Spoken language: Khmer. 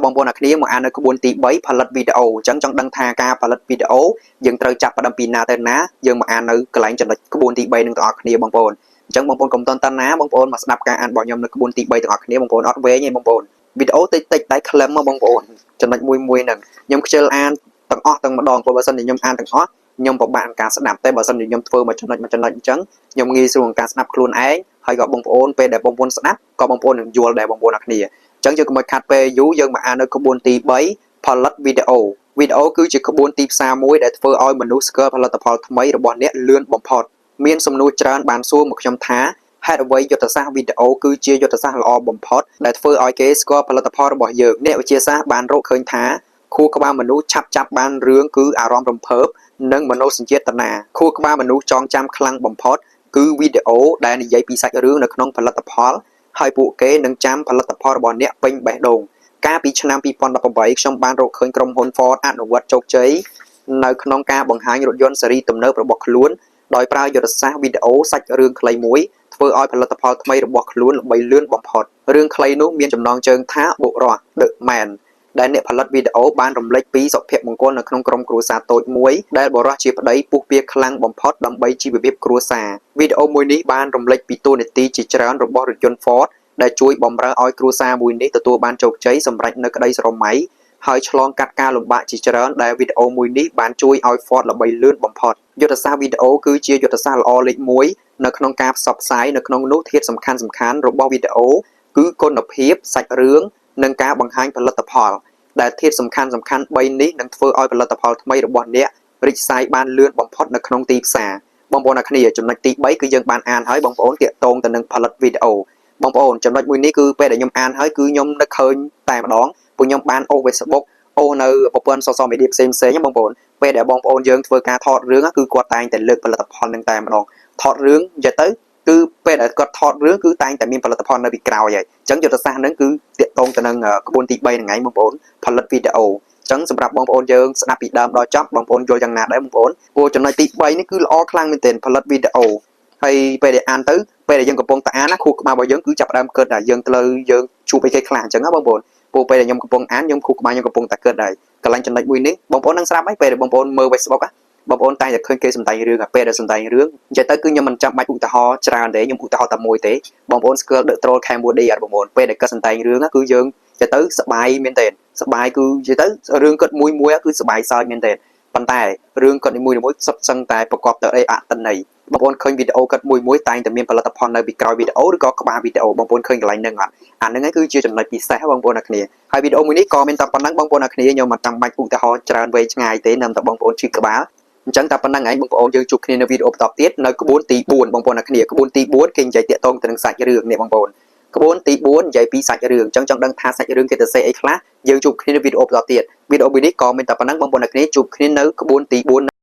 បងប្អូនអ្នកគ្នាមកអាននៅក្បួនទី3ផលិតវីដេអូអញ្ចឹងចង់ដឹងថាការផលិតវីដេអូយើងត្រូវចាប់ផ្ដើមពីណាទៅណាយើងមកអាននៅកន្លែងចំណុចក្បួនទី3នឹងទាំងអស់គ្នាបងប្អូនអញ្ចឹងបងប្អូនកុំតន់តាណាបងប្អូនមកស្ដាប់ការអានរបស់ខ្ញុំនៅក្បួនទី3ទាំងអស់គ្នាបងប្អូនអត់វែងទេបងប្អូនវីដេអូតិចតិចតែខ្លឹមមកបងប្អូនចំណុចមួយមួយហ្នឹងខ្ញុំខ្ជិលអានទាំងអស់ទាំងម្ដងព្រោះបើសិនជាខ្ញុំអានទាំងអស់ខ្ញុំពិបាកក្នុងការស្ដាប់តែបើសិនជាខ្ញុំធ្វើមួយចំណុចមួយចំណុចអញ្ចឹងខ្ញុំងាយស្រួលក្នុងការស្ដាប់ខ្លួនឯងហើយក៏បងប្អូនពេលដែលបងប្អូនស្ដាប់ក៏បងប្អូននឹងយល់ដែរបងប្អូនអរគ្នាអញ្ចឹងយើងកុំឲ្យខាត់ពេលយូរយើងមកអាននៅក្បួនទី3ផលិតវីដេអូវីដេអូគឺជាក្បួនទីផ្សារមួយដែលធ្វើឲ្យមនុស្សស្គាល់ផលិតផលថ្មីរបស់អ្នកលឿនបំផុតមានសំណួរច្រើនបានសួរមកខ្ញុំថាហេតុអ្វីយុទ្ធសាស្ត្រវីដេអូគឺជាយុទ្ធសាស្ត្រល្អបំផុតដែលធ្វើឲ្យគេស្គាល់ផលិតផលរបស់យើងអ្នកវិទ្យាសាស្ត្របានរកឃើញថាខួរក្បាលមនុស្សឆាប់ចាប់បានរឿងគឺអារម្មណ៍រំភើបនិងមនោសញ្ចេតនាខួរក្បាលមនុស្សចងចាំខ្លាំងបំផុតគឺវីដេអូដែលនិយាយពីសាច់រឿងនៅក្នុងផលិតផលហើយពួកគេនឹងចាំផលិតផលរបស់អ្នកពេញបេះដូងកាលពីឆ្នាំ2018ខ្ញុំបានរកឃើញក្រុមហ៊ុន Ford អនុវត្តជោគជ័យនៅក្នុងការបង្ហាញរថយន្តស៊េរីទំនើបរបស់ខ្លួនដោយប្រើយុទ្ធសាស្ត្រវីដេអូសាច់រឿងខ្លីមួយធ្វើឲ្យផលិតផលថ្មីរបស់ខ្លួនល្បីលឿនបំផុតរឿងខ្លីនោះមានចំណងជើងថាបុរស The Man ដែលអ្នកផលិតវីដេអូបានរំលេចពីសុភមង្គលនៅក្នុងក្រុមគ្រួសារតូចមួយដែលបុរសជាប្តីពុះពៀខ្លាំងបំផុតដើម្បីជីវភាពគ្រួសារវីដេអូមួយនេះបានរំលេចពីតួនាទីជាច្រើនរបស់រថយន្ត Ford ដែលជួយបំរើឲ្យគ្រួសារមួយនេះទទួលបានជោគជ័យសម្រេចនូវក្តីស្រមៃហើយឆ្លងកាត់ការលំបាកជាច្រើនដែលវីដេអូមួយនេះបានជួយឲ្យ Ford ល្បីលឿនបំផុតយុទ្ធសាស្ត្រវីដេអូគឺជាយុទ្ធសាស្ត្រល្អលេខ1នៅក្នុងការផ្សព្វផ្សាយនៅក្នុងនោះធាតុសំខាន់សំខាន់របស់វីដេអូគឺគុណភាពសាច់រឿងនិងការបង្ហាញផលិតផលដែលធាតុសំខាន់សំខាន់3នេះនឹងធ្វើឲ្យផលិតផលថ្មីរបស់អ្នករីកសាយបានលឿនបំផុតនៅក្នុងទីផ្សារបងប្អូនអ្នកគ្នាចំណុចទី3គឺយើងបានអានហើយបងប្អូនទាក់ទងទៅនឹងផលិតវីដេអូបងប្អូនចំណុចមួយនេះគឺពេលដែលខ្ញុំអានហើយគឺខ្ញុំនឹកឃើញតែម្ដងពួកខ្ញុំបានអូស Facebook អូសនៅប្រព័ន្ធ social media ផ្សេងផ្សេងបងប្អូនពេលដែលបងប្អូនយើងធ្វើការថតរឿងគឺគាត់តែងតែលើកផលិតផលនឹងតែម្ដងថតរឿងនិយាយទៅគឺពេលដែលគាត់ថតរឿងគឺតែងតែមានផលិតផលនៅពីក្រោយហើយអញ្ចឹងយុទ្ធសាស្ត្រហ្នឹងគឺទាក់ទងទៅនឹងក្បួនទី3ហ្នឹងឯងបងប្អូនផលិតវីដេអូអញ្ចឹងសម្រាប់បងប្អូនយើងស្ដាប់ពីដើមដល់ចប់បងប្អូនយល់យ៉ាងណាដែរបងប្អូនព្រោះចំណុចទី3នេះគឺល្អខ្លាំងមែនទែនផលិតវីដេអូហើយពេលដែលអានទៅពេលដែលយើងកំពុងតែអានណាខួរក្បាលរបស់យើងគឺចាប់ផ្ដើមគិតថាយើងត្រូវយើងជួបអីគេខ្លះអញ្ចឹងណាបងប្អូនព្រោះពេលដែលខ្ញុំកំពុងអានខ្ញុំខួរក្បាលខ្ញុំកំពុងតែគិតហើយកន្លែងចំណុចមួយនេះបងប្អូននឹងស្រាប់ហើយពេលដែលបងប្អូនមើល Facebook ណាបងប្អូនតែងតែឃើញគេសម្ដែងរឿងពេលដែលសម្ដែងរឿងនិយាយទៅគឺខ្ញុំមិនចាំបាច់ឧទាហរណ៍ច្រើនទេខ្ញុំឧទាហរណ៍តែមួយទេបងប្អូនស្គាល់ The Troll Cambodia អត់បងប្អូនពេលដែលគាត់សម្ដែងរឿងគឺយើងនិយាយទៅសប្បាយមែនទេសប្បាយគឺនិយាយទៅរឿងគាត់មួយមួយគឺសប្បាយសើចមែនទេប៉ុន្តែរឿងគាត់នីមួយៗសុទ្ធសឹងតែប្រកបទៅដោយអត្ថន័យបងប្អូនឃើញវីដេអូគាត់មួយមួយតែងតែមានផលិតផលនៅពីក្រោយវីដេអូឬក៏ក្បាលវីដេអូបងប្អូនឃើញកន្លែងហ្នឹងអត់អាហ្នឹងឯងគឺជាចំណុចពិសេសបងប្អូនអ្នកគ្នាហើយវីដេអូមួយនេះក៏មានតែប៉ុណ្ណឹងបងប្អូនអ្នកគ្នាខ្ញុំមិនចាំបាច់ឧទាហរណ៍ច្រើនវែងឆ្ងាយទេនឹមតែបងប្អូនឈឺក្បាលអញ្ចឹងតែប៉ុណ្ណឹងឯងបងប្អូនយើងជួបគ្នានៅវីដេអូបន្តទៀតនៅក្បួនទី4បងប្អូនអ្នកគ្នាក្បួនទី4គេនិយាយទាក់ទងទៅនឹងសាច់រឿងនេះបងប្អូនក្បួនទី4និយាយពីសាច់រឿងអញ្ចឹងចង់ដឹងថាសាច់រឿងគេទៅសេអីខ្លះយើងជួបគ្នានៅវីដេអូបន្តទៀតវីដេអូមួយនេះក៏មានតែប៉ុណ្ណឹងបងប្អូនអ្នកគ្នាជួបគ្នានៅក្បួនទី4។